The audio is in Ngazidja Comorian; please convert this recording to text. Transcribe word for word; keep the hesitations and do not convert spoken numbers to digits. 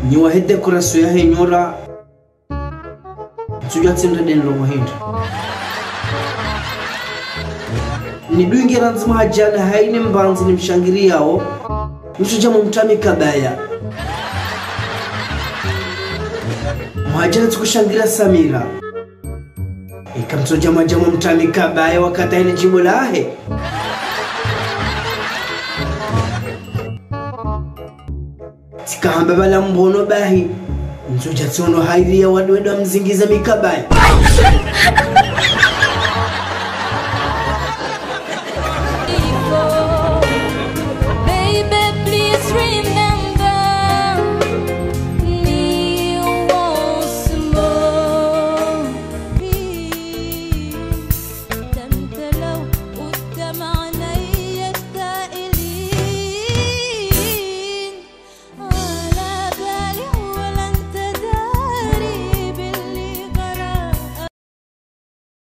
Nyi wahe décoration yahe nyora, ntsudja tsindre deni lo muhindri. Nidunge randzi Mhadjana hayini mbandzi nimshangiriyao, ntsudja mumtami kabaya. Mhadjana tsukushangira Samira. Ika mtsudja mwadja mumtami kabaya wakati hayini djimbo lahe. Tsikahamba bala mbono bahi, ntsudja tsono hayiriya wandru wenda mzingiza mi kabaya.